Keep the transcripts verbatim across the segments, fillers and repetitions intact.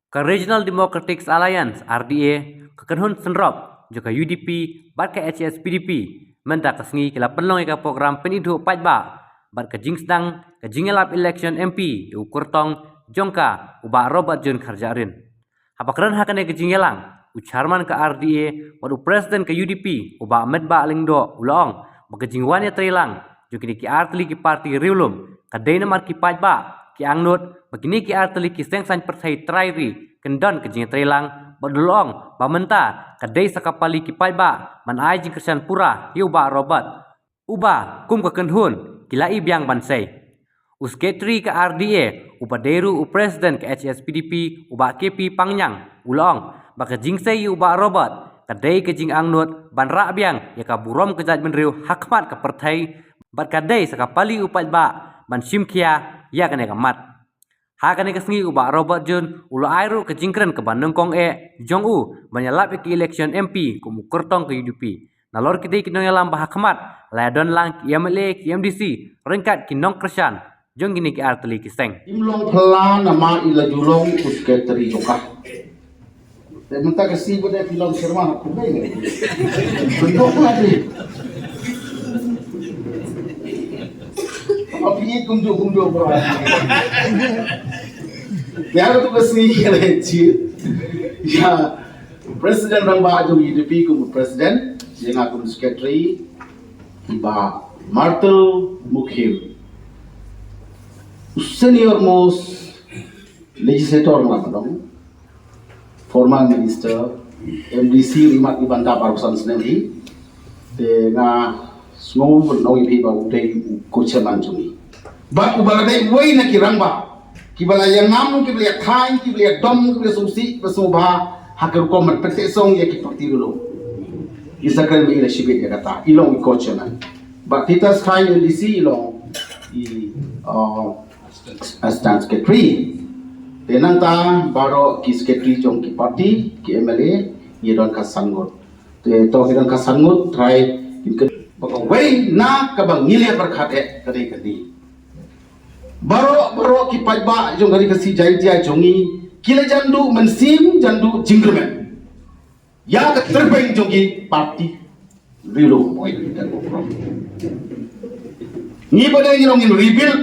Ka Regional Democratic Alliance, R D A, ka kynhun synrop jong ka U D P bad ka H S P D P, mynta ka sngi ki la pynlong ïa ka program pynithuh paidbah bad ka jingsdang ka jingïalap election M P ïa u kyrtong jong ka, u Bah Robert June Kharjahrin. Haba kren ha kane ka jingïalang, u chairman ka R D A bad u president ka U D P, u Bah Metbah Lyngdoh, u la ong ba ka jingwan ïatreilang jong kine ki artylli ki parti riewlum ka dei namar ki paidbah ki angnud ba kine ki artylli ki seng saiñ pyrthei trai ri kin don ka jingïatreilang, bad u la ong ba mynta ka dei sa ka pali ki paidbah ban ai jingkyrshan pura ïa u Bah Robert. Uba kum ka kynhun ki la i biang ban sei. U secretary ka R D A, uba dei ruh u president ka H S P D P, u Bah K P Pangñiang, u la ong ba ka jingsei ïa u Bah Robert ka dei ka jingangnud ban rah biang ïa ka burom ka jaitbynriew ha khmat ka pyrthei, bad ka dei sa ka pali u paidbah ban shim khia ïa kane ka mat. Ha kane ka sngi u Bah Robert June u la ai ruh ka jingkren kaba nyngkong eh jong u ban ïalap ïa ka election M P kum u kyrtong ka U D P. Nalor kitei ki nongïalam ba ha khmat, la ïadon lang ki M L A, ki M D C, ryngkat ki nongkyrshan jong kine ki artylli ki seng. Im long phylla namar i la ju long u secretary jong ka. Te mynta ka sngi ba dei phi long chairman ha kumne. Bendok lagi. Apa phi kumjuh kumjuh bro. Ïa, tu ka sngi ka la chi. Ïa, president rangbah jong U D P kum president, ïa nga kum secretary, i Bah Martel Mukhim, senior most legislator nga ba dong, former minister, M D C ri mat i ban da baroh san snem hi. Te nga sngew ban ong ïa phi ba u dei u co-chairman jong ngi. Bad uba la dei uwei na ki rangbah kiba la ïangam, kiba la ïathaiñ, kiba la ïadom, kiba la sngewsih, kiba sngewbha ha ka rukom ban pynteh song ïa ki parti ruh. I sa kren ba i la shibit ïa kata, i long i co-chairman. Bad kita skhem M D C i long i, uh, Assistant Secretary. Te nangta baroh ki secretary jong ki party, ki M L A, ngi don ka san ngut. Te to ki don ka san ngut, trai kin kynmaw ba kawei na kaba ngi la pyrkhat eh ka dei kane. Baroh, baroh ki paidbah jong ka Ri Khasi Jaiñtia jong ngi ki la jan duh mynsiem, jan duh jingkyrmen ïa ka tyrpeng jong ki party. Riewlum, oi, ngi ba dei ngi long ngin rebuild,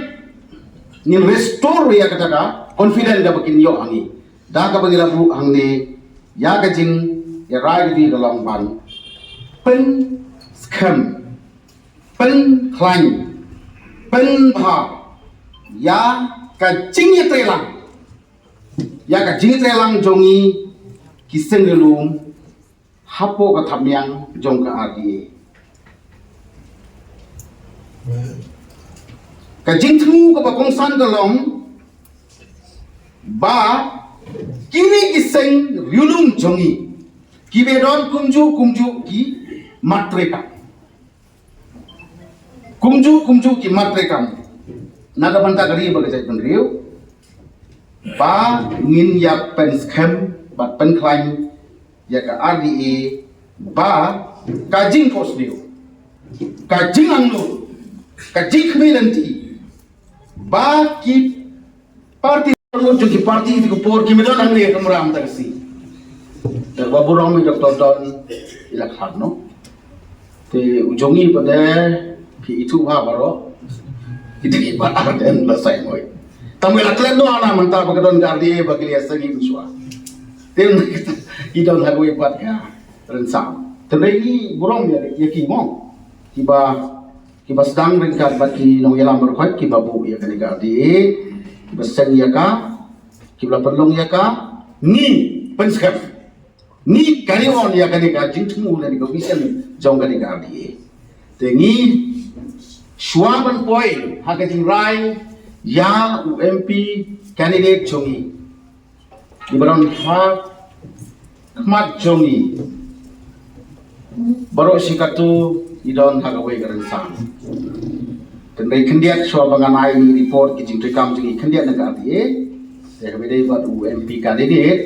ngin restore ïa kata ka confidence kaba kin ïoh ha ngi da kaba ngi la buh hangne ïa ka jingïarai kti ka long ban pynskhem, pynkhlaiñ, pynbha ïa ka jingïatreilang, ïa ka jingïatreilang jong ngi ki seng riewlum hapoh ka thapniang jong ka R D A. Ka jingthmu kaba kongsan ka long ba kine ki seng riewlum jong ngi kiba don kumjuh kumjuh ki mat treikam. Kumjuh kumjuh ki mat treikam na ka bynta ka ri bad ka jaitbynriew, ba ngin ïa pynskhem bad pynkhlaiñ ïa ka R D A, ba ka jingphohsniew, ka jingangnud, ka jingkhmih lynti, ba ki parti, jong ki parti, ki por ki mih don hangne ka kamra mynta ka sngi. Te ba burom i Doctor Don i la khlad, no? Te u jong ngi pat de phi ithuh ha baroh. Ite ki pat ar den la sai moi. Tang ba la klet noh na mynta ba ka don ka R D A ba ki la seng i mynshuwa. Te i don ha kawei pat ka rynsan. Te ngi burom ïa, ïa ki mo, kiba, kiba sdang ryngkat bad ki nongïalam baroh kiba buh ïa kane ka R D A, kiba seng ïa ka, kiba la pynlong ïa ka. Ngi pynskhem, ngi carry on ïa kane ka jingthmu lane ka vision jong kane ka R D A. Te ngi shuwa ban poi ha ka jingrai ïa u M P candidate jong ngi, kiba don ha khmat jong ngi, baroh shi katto i don ha kawei ka rynsan. Te hynrei khyndiat shuwa ba ngan ai report ki jingtreikam jong ngi khyndiat na ka R D A, te kaba dei bad u M P candidate,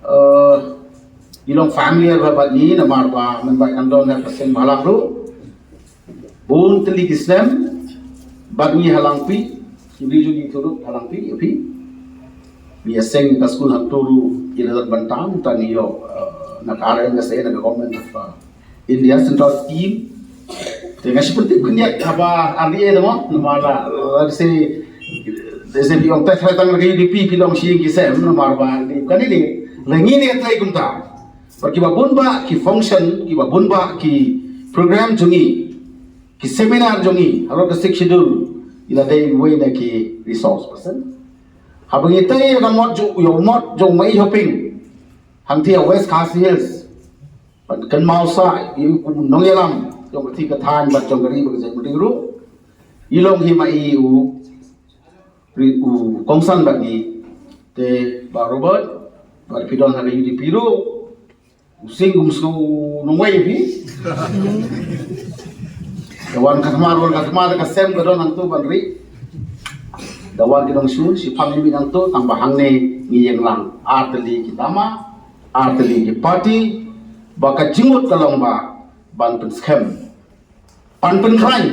eh, i long familiar bha bad ngi namar ba mynba i dang don ha ka seng bhalang ruh bun tylli ki snem bad ngi ha Langpih, i dei jong ngi tu ruh ha Langpih, ïa phi. Ngi ïa seng ka skul hangto ruh, ïa lada ban tam tang ïoh, eh, na ka R M S A, na ka Government of, uh, India Central Scheme. Te nga shu pyntip khyndiat haba R D A te mo, namar la, la, la, se, se phi ong te tang na ka U D P phi long shi ki sem, namar ba, ni, kane ni, la ngi ni ka trai kumta. Bad kiba bun bah ki function, kiba bun bah ki program jong ngi, ki seminar jong ngi halor ka Sixth Schedule, i la dei uwei na ki resource person. Haba ngi tei ïa ka mot jong, ïa u mot jong Mei Hoping, hangtei ha West Khasi Hills, bad kynmaw sa ïa u nongïalam jong ka kti ka thaiñ bad jong ka ri bad ka jaitbynriew ruh, i long hi ma i u, u kongsan bad ngi. Te Bah Robert, bad phi don ha ka U D P ruh, u sing kum sngew nongwei phi. Da wan ka thma, wan ka thma, da ka sem ka don hangto ban ri. Da wan ki nongshun shiphang ïa mi hangto, tang ba hangne ngi ïeng lang ar tylli ki tama, ar tylli ki party, ba ka jingmut ka long ba ban pynskhem, ban pynkhlaiñ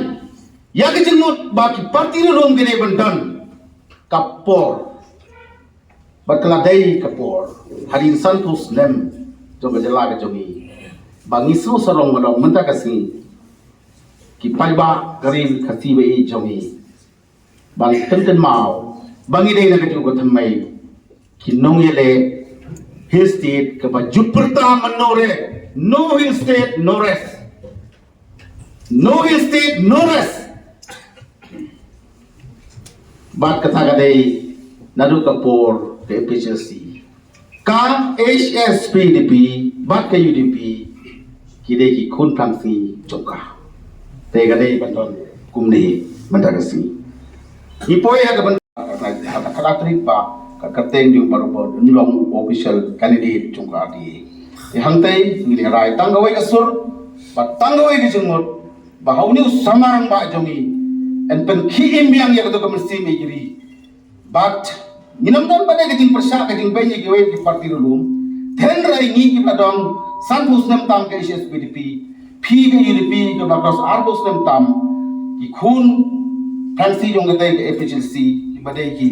ïa ka jingmut ba ki party ruh lum ki dei ban don ka por. Bad ka la dei ka por hadien sanphew snem jong ka jylla ka jong ngi, ba ngi shu sarong ba dong mynta ka sngi, ki paidbah ka ri Khasi ba ïeit jong ngi, ban pynkynmaw ba ngi dei na kajuh ka thymmei ki nongïaleh Hill State kaba ju pyrta mynno re, no Hill State, no rest. No Hill State, no rest. Bad kata ka dei naduh ka por ka A P H L C, ka H S P D P bad ka U D P, ki dei ki khun phrang sngi jong ka. Te ka dei ban don kumne mynta ka sngi. Ngi poi ha ka bynta ka, ka, ka, ka, ka, ka, ka kyrteng jong u Bah Robert un long official candidate jong ka R D A. Te hangtei ngi rai tang kawei ka sur bad tang kawei ka jingmut, ba ha une u samla rangbah jong ngi yn pynkhie im biang ïa kato ka mynsiem ïeit ri. Bad ngin ym don pat de ka jingpyrshah ka jingbeiñ ïa kiwei ki party ruh lum. Hynrei ngi kiba don sanphew snem tam ka H S P D P, phi ka U D P kaba cross arphew snem tam, ki khun phrang sngi jong katei ka A P H L C, kiba dei ki,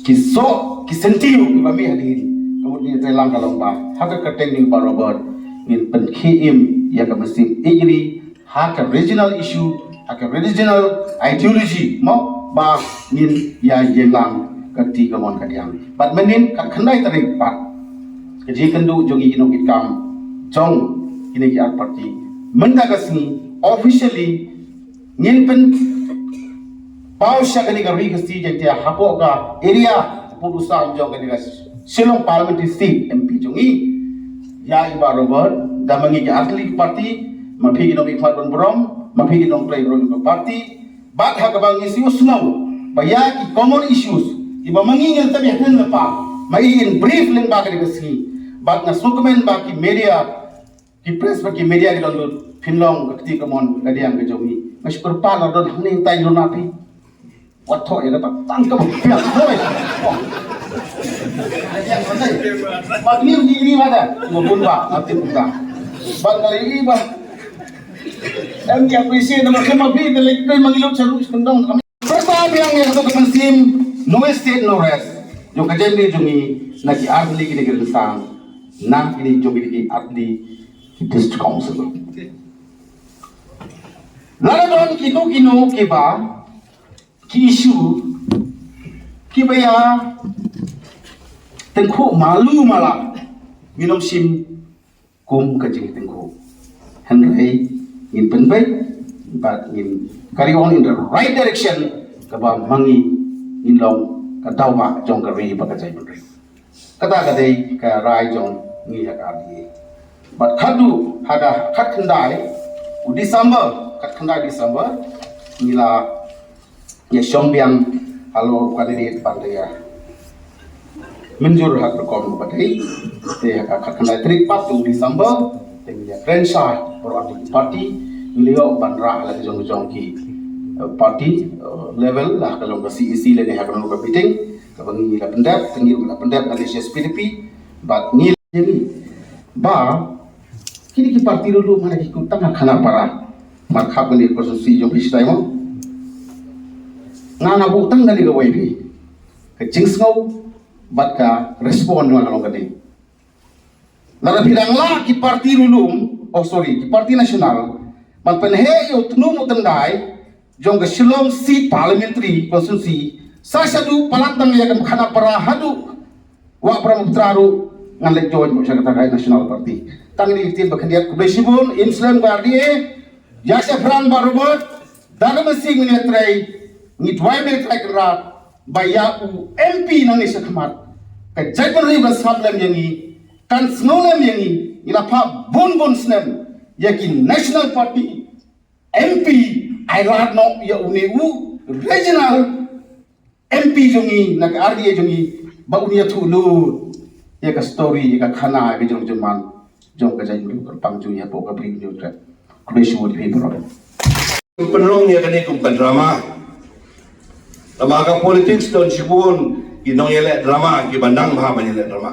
ki soh ki syntiew kiba mih hadien. Ka mut ngi tei lang ka long ba ha ka kyrteng jong u Bah Robert ngin pynkhie im ïa ka mynsiem ïeit ri ha ka regional issue, ha ka regional ideology, mo, ba ngin ïa ïeng lang ka kti ka mon ka diang. Bad mynnin ka khyndai tarik pat, ka jingkynduh jong ngi ki nongkitkam jong kine ki ar party, mynta ka sngi officially ngin pynpaw sha kane ka ri Khasi Jaiñtia hapoh ka area Pud u sam jong kane ka Shillong Parliamentary Seat M P jong ngi, ïa i Bah Robert, da ma ngi ki ar tylli ki party, ma phi ki nongmihkhmat ban burom, ma phi ki nongtrei burom ki party. Bad ha kaba ngi shu sngew ba ïa ki common issues kiba ma ngi ngin tap ïa kren lypa, ma i in brief lyngba kane ka sngi. Bad nga sngewkmen ba ki media, ki press bad ki media ki don lut, phin long ka kti ka mon ka diang ka jong ngi. Nga shu kyrpad la don hangne, tang ïa na phi. Wat thoh ïa kata tang ka biang hoi. Bad ngi ngi ngi bad da. Mo bun ba, ati bun ba. Bad kali ini ba. Em ki appreciate nama kema bi de lek de mangi lok charu kondong kami. Pyrta biang ïa kato ka mynsiem no state no rest. Jong ka jingim jong ngi na ki ar tylli kine ki rynsan. Na kine jong kine ki ar tylli ki district council. Lada don kino kino kiba ki issue kiba ïa tyngkhuh malu mala, ngin ym shim kum ka jingtyngkhuh. Hynrei ngin pynbeit bad ngin carry on in the right direction, kaba ma ngi ngin long ka daw ba jong ka ri bad ka jaitbynriew. Kata ka dei ka rai jong ngi ha ka R D A. Bad khatduh ha ka khatkhyndai u December, khatkhyndai December, ngi la ïa shong biang halor u candidate ban da ïa mynjur ha ka rukom ba dei. Te ha ka khatkhyndai tarik pat u December, te ngi ïa kren shai baroh ki party, ngi la ïoh ban rah la ka jong ka jong ki, eh, party, eh, level, la ka jong ka C E C lane ha ka jong ka meeting. Kaba ngi la pyndep, te ngi la pyndep na ka H S P D P, bad ngi la ïa ngi ba kine ki party ruh lum ha ki kut tang ha Khanapara. Markhap kane ka constituency jong phi shatai mo. Nga nga buh tang kane kawei phi. Ka jingsngew Bad ka respond jong nga ka long kane. Lada phi dang lah ki party ruh lum, oh sorry, ki party national, ban pynheh ïa u tnum u tyndai jong ka Shillong Seat Parliamentary Constituency, sa shaduh palat tang ïa ka Khanapara haduh Wah Brahmaputra ruh ngan leit join mo sha kata ka National Party. Tang ïa kine ki ktien ba khyndiat, khublei shibun, im slem ka R D A, ïa shaphrang Bah Robert, da ka mynsiem ngin ïatrei, ngi duwai ba U Trai Kynrad ba ïa u M P nangne sha khmat, ka jaitbynriew kan sngap lem ïa ngi, kan sngew lem ïa ngi, ngi la phah bun bun snem ïa ki National Party M P, ai lad noh ïa une u regional M P jong ngi na ka R D A jong ngi, ba un ïathuh lut ïa ka story, ïa ka khana, ïa ka jong jingman jong ka jaitbynriew kyrpang jong ngi hapoh ka Bri U Trai. Khublei shibun ïa phi baroh. Pynlong ïa kane kum ka drama. Namar ka politics don shibun ki nongïaleh drama kiba nang bha ban ïaleh drama.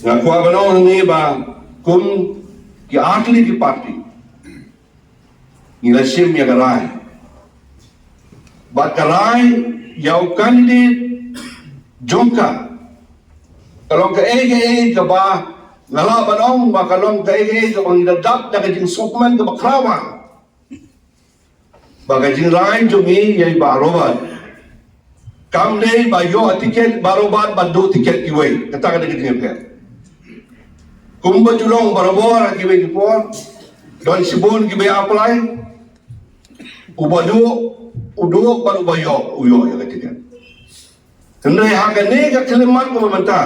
Nga kwah ban ong hangne ba kum ki artylli ki party, ngi la shim ïa ka rai. Bad ka rai ïa u candidate jong ka, ka long kaei kaei kaba nga lah ban ong ba ka long kaei kaei kaba ngi la dap da ka jingsngewkmen kaba khraw bha. Ba ka jingrai jong ngi ïa i Bah Robert, kam dei ba ïoh tiket Bah Robert bad duh tiket kiwei. Kata ka dei ka jingïapher. Kumba ju long barabor ha kiwei ki por, don shibun kiba ïa apply, uba duh u duh bad uba ïoh u ïoh ïa ka tiket. Hynrei ha kane ka khyllipmat kaba mynta,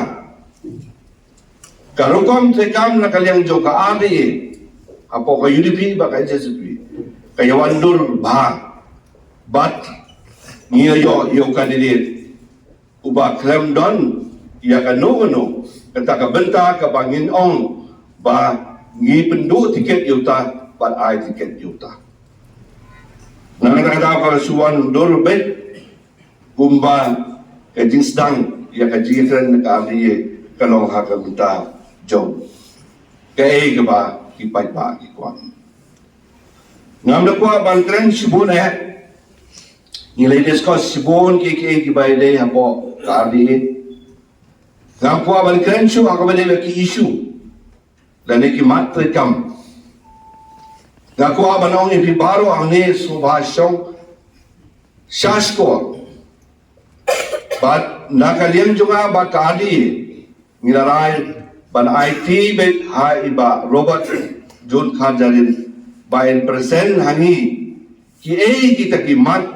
ka rukom treikam na ka liang jong ka R D A hapoh ka U D P bad ka H S P D P ka ïa wan dur bha. Bad ngi ïa ïoh ïa u candidate uba khlem don ïa kano kano kata ka bynta kaba ngin ong ba ngi pynduh tiket ïa uta bad ai tiket ïa uta. Na kata ka daw ka la shu wan dur beit. Kumba ka jingsdang ïa ka jingkren ka R D A ka long ha ka bynta jong kaei kaba ki paidbah ki kwah. Ngam da kwah ban kren shibun eh. Ngi la discuss shibun kiei kiei kiba ïadei hapoh ka R D A. Ngam kwah ban kren shuh ha kaba ïadei bad ki issue lane ki mat treikam. Nga kwah ban ong ïa phi baroh hangne sngewbha shong sha shkor. Bad na ka liang jong nga bad ka R D A ngi la rai ban aiti beit ha i Bah Robert June Kharjahrin ba in present ha ngi kiei kita ki mat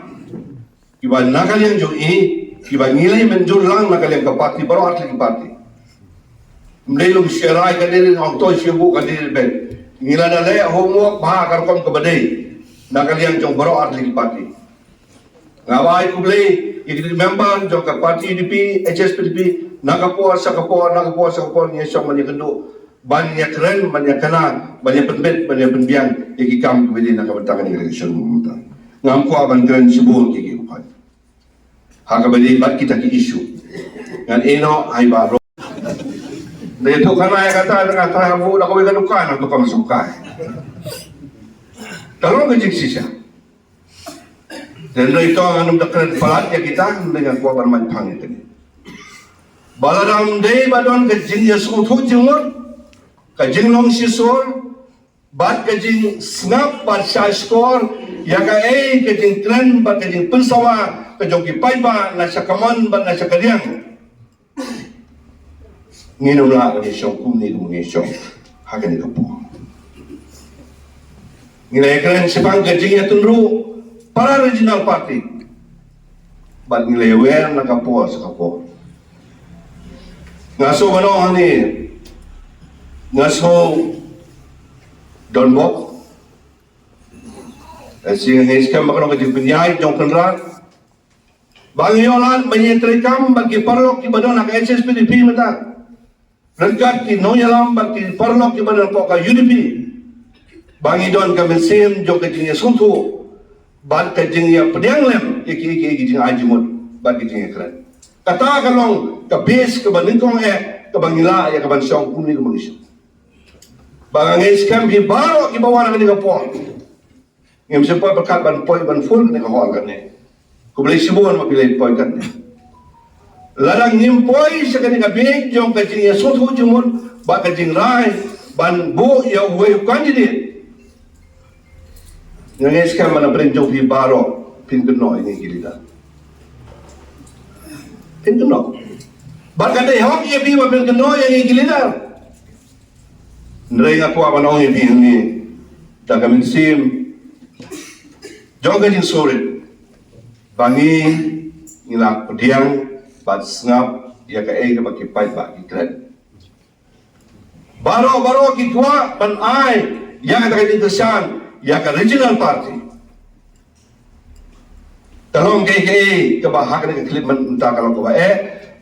kiba na ka liang jong i, kiba ngi la mynjur lang na ka liang ka party, baroh artylli ki party. Ym dei lum shu rai ka dei ong to shu buh ka dei beit. Ngi la da leh homework bha ka rukom kaba dei na ka liang jong baroh artylli ki party. Nga ai khublei ïa ki member jong ka party U D P, H S P D P, na ka por sha ka por, na ka por sha ka por ngi shong ban ïakynduh ban ïakren, ban ïakana, ban ïapynbeit, ban ïapynbiang ïa ki kam kiba dei na ka bynta kane ka election mynta. Ngam kwah ban kren shibun ïa ki, ki khot ha kaba dei bad kita ki issue. Ngan ïeh noh ha i Bah Ro. Dei tu kana ïa kata, kata ha bu da kawei ka dukan, tu ka masuk kai. Ka long ka jingshisha. Hynrei to ngan ym da kren palat ïa kita, hynrei nga kwah ban mait phang ïa kane. Ba lada ym dei ba don ka jingïasngewthuh jingmut, ka jinglong shisha, bad ka jingsngap bad sha shkor ïa kaei ka jingkren bad ka jingpynsawa ka jong ki paidbah na sha kamon bad na sha kadiang. Ngin ym lah ban ïashong kumne kum ngi shong ha kane ka por. Ngi la ïakren shaphang ka jingïatynruh para regional party. Bad ngi la ïawer na ka por sha ka por. Nga shu ban ong hangne, nga shu don bok. Nga shu, nga shu kam ba ka long ka jingpynïaid jong Kynrad. Ba ngi ïoh lad ban ïa treikam bad ki paralok kiba don ha ka H S P D P mynta. Ryngkat ki nongïalam bad ki paralok kiba don hapoh ka U D P. Ba ngi don ka mynsiem jong ka jingïasngewthuh bad ka jingïapdiang lem ïa ki, ïa ki, ïa ki jingai jingmut bad ki jingïakren. Kata ka long ka base kaba nyngkong eh kaba ngi lah ïa kaban shong kumne kumba ngi shong. Ba nga ngeit skhem phi baroh kiba wan ha kane ka por. Ngim shym poi pyrkhat ban poi ban phone kane ka hall kane. Khublei shibun ba phi la poi kane. Lada ngim poi sha kane ka bieit jong ka jingïasngewthuh jingmut bad ka jingrai ban buh ïa uwei u candidate, nga ngeit skhem ba na pdeng jong phi baroh phin kynnoh ïa ngi ki leader. Phin kynnoh. Bad ka dei hok ïa phi ba phin kynnoh ïa ngi ki leader. Hynrei nga kwah ban ong ïa phi hangne da ka mynsiem jong ka jingsngewrit ba ngi, ngi la pdiang bad sngap ïa kaei kaba ki paidbah ki kren. Baroh baroh ki kwah ban ai ïa kata ka jingkyrshan ïa ka regional party. Ka long kaei kaei kaba ha kane ka khyllipmat mynta ka long kaba eh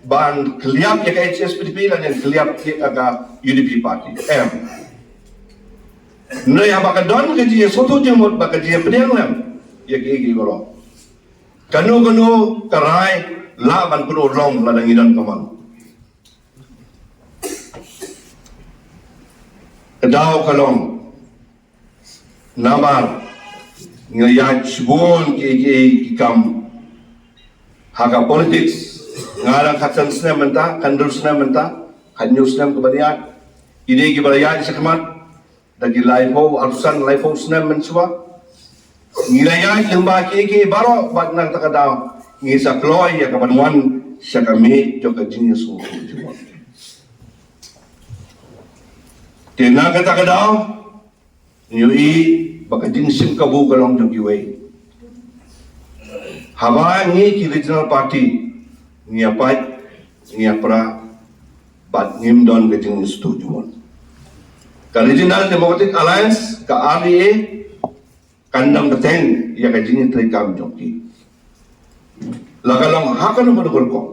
ban kylliap ïa ka H S P D P lane kylliap ïa ka U D P party. Em. Hynrei haba ka don ka jingïasngewthuh jingmut bad ka jingïapdiang lem ïa kiei kiei baroh, kano kano ka rai lah ban pynurlong lada ngi don ka mon. Ka daw ka long namar ngi la ïaid shibun kiei kiei ki kam ha ka politics. Nga dang khatsan snem mynta, khathynriew snem mynta, khathynñiew snem kaba ïaid. Ki dei kiba la ïaid shakhmat da ki laiphew, arphew san, laiphew snem mynshuwa. Ngi la ïaid lyngba kiei kiei baroh bad na kata ka daw ngi sa kloi ïa ka ban wan sha ka miej jong ka jingïasngewthuh jingmut. Te na kata ka daw ngi ïohi ba ka jingshim kabu ka long jong kiwei. Haba ngi ki regional party ngi ïa pait, ngi ïa pra bad ngim don ka jingïasngewthuh jingmut. Ka Regional Democratic Alliance, ka R D A, kan ym bteng ïa ka jingïatreikam jong ki. La ka long ha kano kano ka rukom,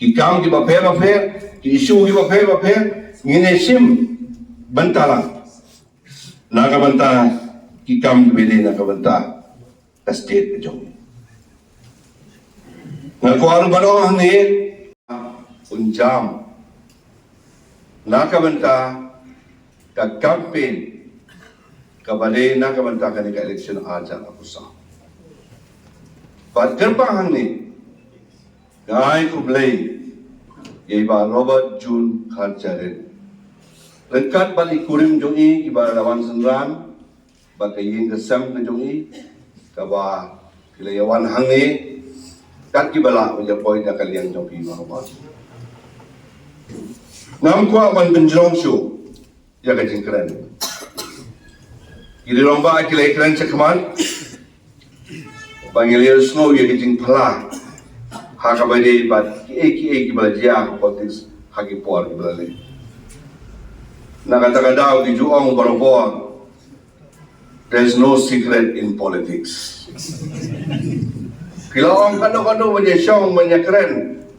ki kam kiba pher ba pher, ki issue kiba pher ba pher, ngin ïa shim bynta lang na ka bynta ki kam kiba dei na ka bynta ka state ka jong ngi. Nga kwah ruh ban ong hangne, un jam na ka bynta ka campaign kaba dei na ka bynta kane ka election arhajar arphew saw. Bad kyrpang hangne nga ai khublei ïa i Bah Robert June Kharjahrin ryngkat bad i kurim jong i kiba la wan synran bad ka ïing ka sem ka jong i kaba ki la ïa wan hangne kat kiba lah ban ïa poi na ka liang jong phi baroh. Ngam kwah ban pynjrong shuh ïa ka jingkren. Ki dei rangbah ki la ïa kren shakhmat ba ngi la ïohsngew ïa ka jingphla ha kaba ïadei bad kiei kiei kiba la jia ha politics ha ki por kiba la leit. Na kata ka daw ki ju ong barabor, there's no secret in politics. Ki la ong kano kano ban ïa shong ban ïa kren,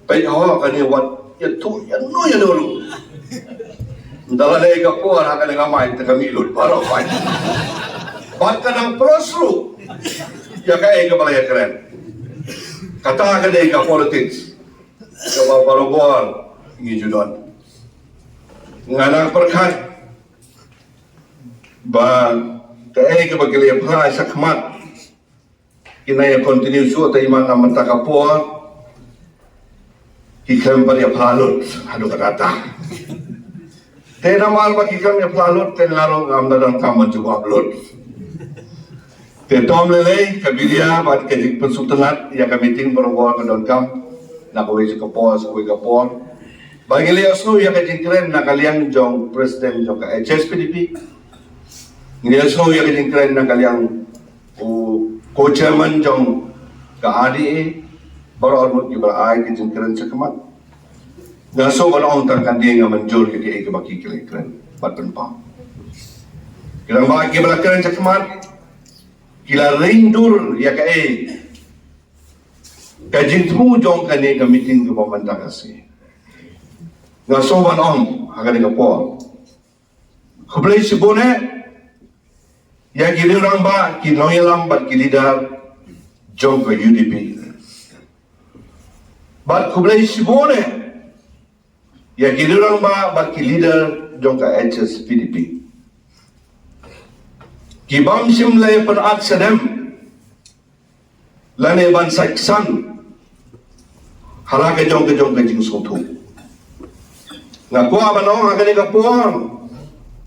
peit ho kane wat ïathuh ïano ïano ruh. Ynda la dei ka por ha kane ka mic te ka mih lut baroh mic. Bad ka nang pros ruh ïa kaei kaba la ïa kren. Kata ka dei ka politics kaba barabor ngi ju don. Nga nang pyrkhat ba kaei kaba ki la ïa phla shakhmat ki nang ïa continue shuh, te i man na mynta ka por ki khlem pat ïa phla lut haduh katta. Te namar ba ki khlem ïa phla lut te nga ruh ngam da donkam ban jubab lut. Te to lei lei ka bidia bad ka jingpynsngewtynnat ïa ka meeting barabor ka donkam na kawei ka por sha kawei ka por. Ba ngi la ïohsngew ïa ka jingkren na ka liang jong president jong ka H S P D P. Ngi la ïohsngew ïa ka jingkren na ka liang u co-chairman jong ka R D A, baroh arngut kiba la ai ka jingkren shakhmat. Nga shu ban ong tang kan dei nga mynjur ïa kaei kaba ki la ïa kren bad pynpaw. Ki rangbah kiba la kren shakhmat ki la ring dur ïa kaei ka jingthmu jong kane ka meeting kaba mynta ka sngi. Nga shu ban ong ha kane ka por, khublei shibun eh ïa ki rangbah, ki nongïalam bad ki leader jong ka U D P. Bad khublei shibun eh ïa ki rangbah bad ki leader jong ka H S P D P. Ki bym shym la ïa pynat shadem lane ban sait ksan ha la ka jong ka jong ka jingsngewthuh. Nga kwah ban ong ha kane ka por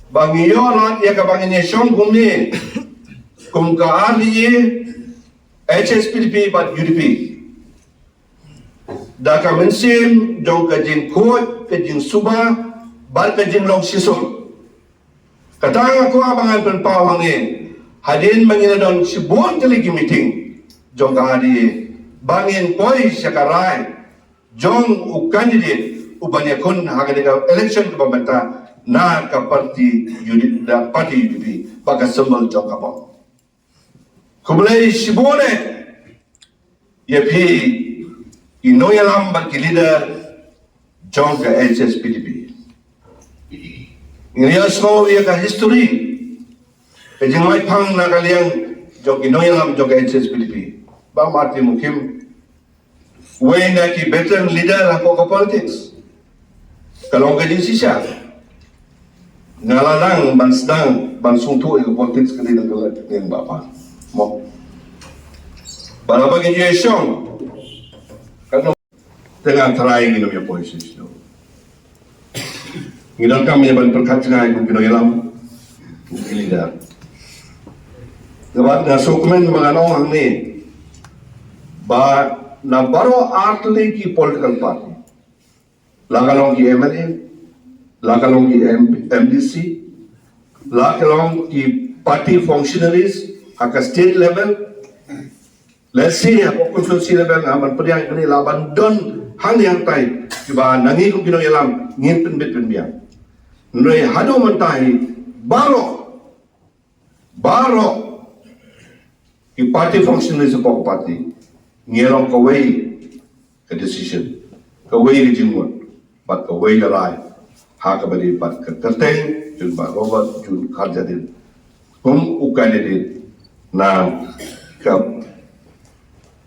ba ngi ïoh lad ïa kaba ngin ïashong kumne kum ka R D A, H S P D P bad U D P da ka mynsiem jong ka jingkhuid, ka jingsuba bad ka jinglong shisha. Kata nga kwah ba ngan pynpaw hangne, hadien ba ngin don shibun tylli ki meeting jong ka R D A, ba ngin poi sha ka rai jong u candidate uban ïakhun ha kane ka election kaba mynta na ka party U D P, da party U D P ba ka symbol jong ka bom. Khublei shibun eh ïa phi ki nongïalam bad ki leader jong ka H S P D P. Ngi ïa sngew ïa ka history, ka jingmai phang na ka liang jong ki nongïalam jong ka H S P D P. Bah Martin Mukim, wei na ki veteran leader hapoh ka politics. Ka long ka jingshisha. Nga la dang ban sdang ban sngewthuh ïa ka politics ka dei na ka liang ba pa. Mo. Ba la ba ki ju shong. Ka long te nga tharai ngi nym ïa poi shisha. Ngi donkam ïa ban pyrkhat jngai kum ki nongïalam, kum ki leader. Nga ba nga sngewkmen ba ngan ong hangne ba na baroh artylli ki political party, la ka long ki M L A, la ka long ki M-, M D C, la ka long ki party functionaries ha ka state level, let's say hapoh constituency level, nga ban pdiang kane, la ban don hangne hangtai kiba na ngi kum ki nongïalam ngin pynbit pynbiang. Hynrei haduh mynta hi baroh, baroh ki party functionaries hapoh ka party ngi long kawei ka decision, kawei ka jingmut bad kawei ka rai ha kaba ïadei bad ka kyrteng jong Bah Robert June Kharjahrin kum u candidate na ka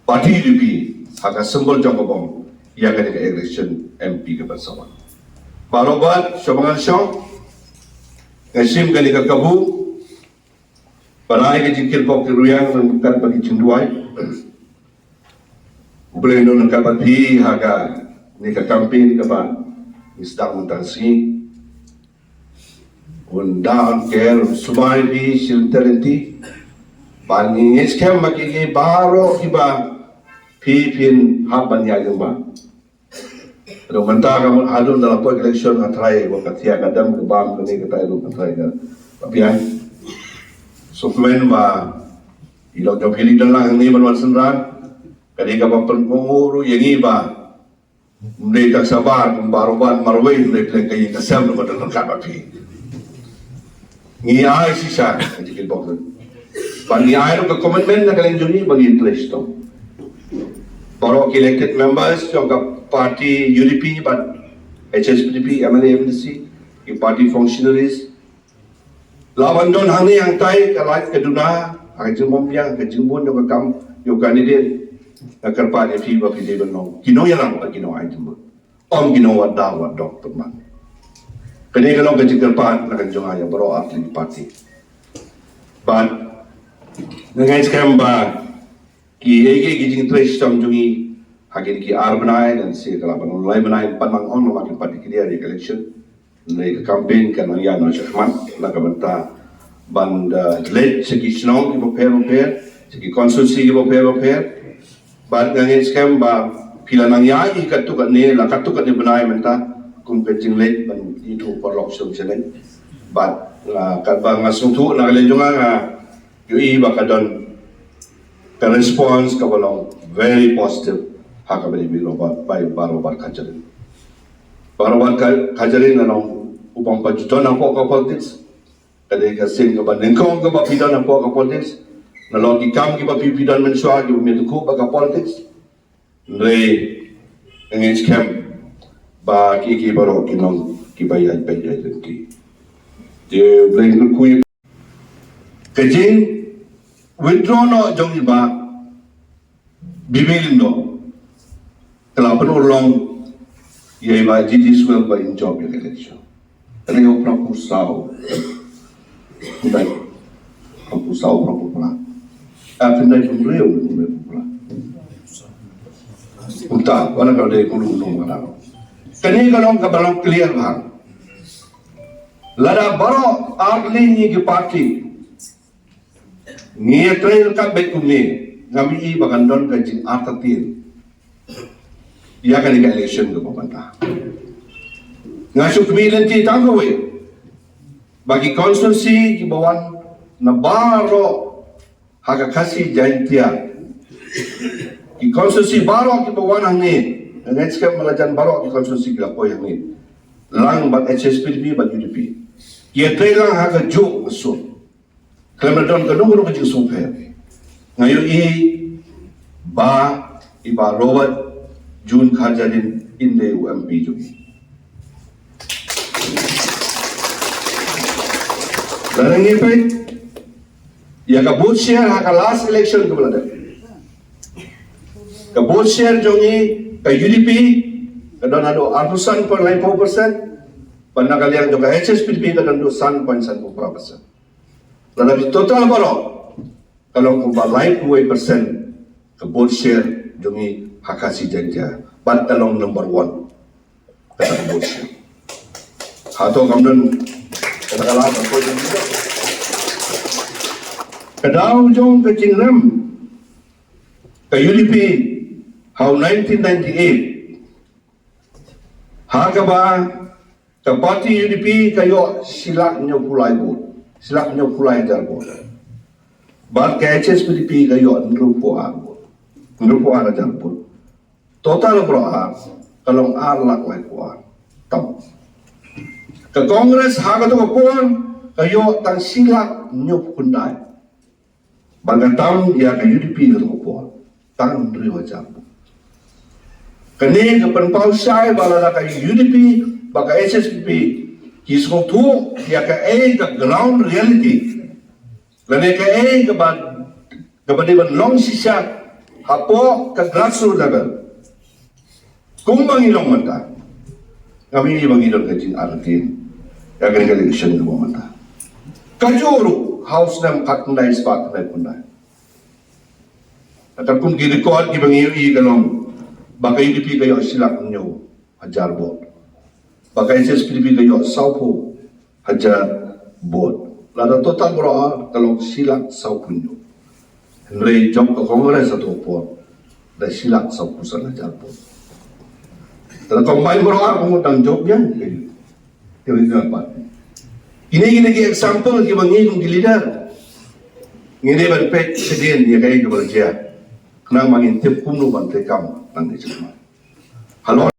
party U D P ha ka symbol jong ka bom ïa kane ka election M P kaba saw. Bah Robert, shuwa ba ngan shong, nga shim kane ka kabu ban ai ka jingkyrpad kyrpad ryngkat bad ka jingduwai. U Blei un don ryngkat bad phi ha kane ka campaign kaba ngi sdang mynta ka sngi. Un da un kyrkhu, un sumar ïa phi shilynter lynti. Bad ngi ngeit skhem ba ki, ki baroh kiba phi phin hap ban ïaid lyngba. Ruh mynta ka mut haduh da la poi election nga tharai ba ka thiah ka dem ka bam kane katai ruh nga tharai ka biang. Sngewkmen ba i long jong phi dang lang hangne ban wan synran. Ka dei kaba pynpunguh ruh ïa ngi ba ym dei tang shabar kum Bah Robert marwei, ym dei pleng ka ïing ka sem ruh ka dang ryngkat bad phi. Ngi ai shisha ka jingkyrpad. Ban ngi ai ruh ka commitment na ka liang jong ngi ba ngin trei shitom. Baroh ki elected members jong ka party U D P bad H S P D P, M L A, M D C, ki party functionaries, la ban don hangne hangtai ka lait ka duna ha ka jingbym biang, ka jingbun jong ka kam jong u candidate. Nga kyrpad ïa phi ba phi dei ban long ki nongïalam bad ki nongai jingmut. Ym ki nongwad daw wad dok pynban. Kane ka long ka jingkyrpad na ka jong nga ïa baroh artylli ki party. Bad nga ngeit skhem ba kiei kiei ki jingtrei shitom jong ngi ha kine ki ar bnai, lane shi ka la ban long lai bnai, ban nang ong namar ki party ki dei ïa ka election. Hynrei ka campaign kan nang ïaid noh shakhmat na ka bynta ban da leit sha ki shnong kiba pher bapher, sha ki constituency kiba pher bapher. Bad nga ngeit skhem ba phi la nang ïaid katto katne, la katto katne bnai mynta kum ka jingleit ban ïathuh paralok sha shnong. Bad, ah, katba nga sngewthuh na ka liang jong nga, nga ïohi ba ka don ka response kaba long very positive ha kaba ïadei bad Bah Robert, Bah Robert Kharjahrin. Bah Robert Kha-, Kharjahrin la long u bym pat ju don hapoh ka politics. Ka dei ka sien kaba nyngkong kaba phi don hapoh ka politics. La long ki kam kiba phi, phi don mynshuwa kiba ym ïatyngkhuh bad ka politics. Hynrei nga ngeit skhem ba ki, ki baroh ki long kiba ïaid beit ïaid lynti. Te U Blei un kyrkhu ïa ka jingwithdraw noh jong i Bah Bibi Lyngdoh ka la pynurlong ïa i Bah G G Swell ba in jop ïa ka election. Kane u phraphew saw. Khyndai phraphew saw, phraphew phra. Ah, khyndai phew hynriew, khyndai phew phra. Kumta, wala ka dei kumno kumno ka dang. Kane ka long kaba long clear bha. Lada baroh arliang ngi ki party ngi ïatrei ryngkat beit kumne, ngam i ba kan don ka jingartatien ïa kane ka election kaba mynta. Nga shu khmih lynti tang kawei ba ki constituency kiba wan na baroh ha ka Khasi Jaintia, ki constituency baroh kiba wan hangne, nga ngeit skhem ba la jan baroh ki constituency ki la poi hangne, lang bad H S P D P bad U D P, ki ïatrei lang ha kajuh ka sur. Khlem da don kano kano ka jingsngewpher, nga ïohi ba i Bah Robert June Kharjahrin in dei u M P jong ngi. Lada ngi peit ïa ka vote share ha ka last election kaba la dep, ka vote share jong ngi, ka U D P ka don haduh arphew san point nine four percent, bad na ka liang jong ka H S P D P ka don haduh san point san four percent. Lada phi total baroh, ka long kumba laiphew wei percent ka vote share jong ngi ha Khasi Jaintia, bad ka long number one. Kata ka vote share. Hato kam don kata ka lad ka vote share? Ka daw jong ka jingrem ka U D P ha u nineteen ninety-eight, ha kaba ka party U D P ka ïoh shi lak hynñiewphew lai vote, shi lak hynñiewphew lai hajar vote. Bad ka H S P D P ka ïoh hynriewphew ar vote, hynriewphew ar hajar vote. Total baroh ar ka long ar lak laiphew ar tam. Ka Congress ha kato ka por ka ïoh tang shi lak hynñiewphew khyndai. Bad ka tam ïa ka U D P kato ka por tang hynriew hajar. Kane ka pynpaw shai ba lada ka U D P bad ka H S P D P ki sngewthuh ïa kaei ka ground reality, lane kaei kaba, kaba dei ban long shisha hapoh ka grassroots level, kumba ngi long mynta, ngam i ba ngi don ka jingartatien ïa kane ka election kaba mynta. Kajuh ruh ha u snem khatkhyndai spah khyndaiphew khyndai, katkum ki record kiba ngi ïohi ka long ba ka U D P ka ïoh shi lak hynñiew hajar vote, ba ka H S P D P ka ïoh sawphew hajar vote. Lada total baroh ar ka long shi lak sawphew hynñiew. Hynrei jong ka Congress hato ka por da shi lak sawphew san hajar vote. Te lada combine baroh ar ka mut dang jop ïa ka, ka regional party. Kine, kine ki example kiba ngi kum ki leader ngi dei ban peit shadien ïa kaei kaba la jia, khnang ba ngin tip kumno ban treikam nangne shakhmat. Halor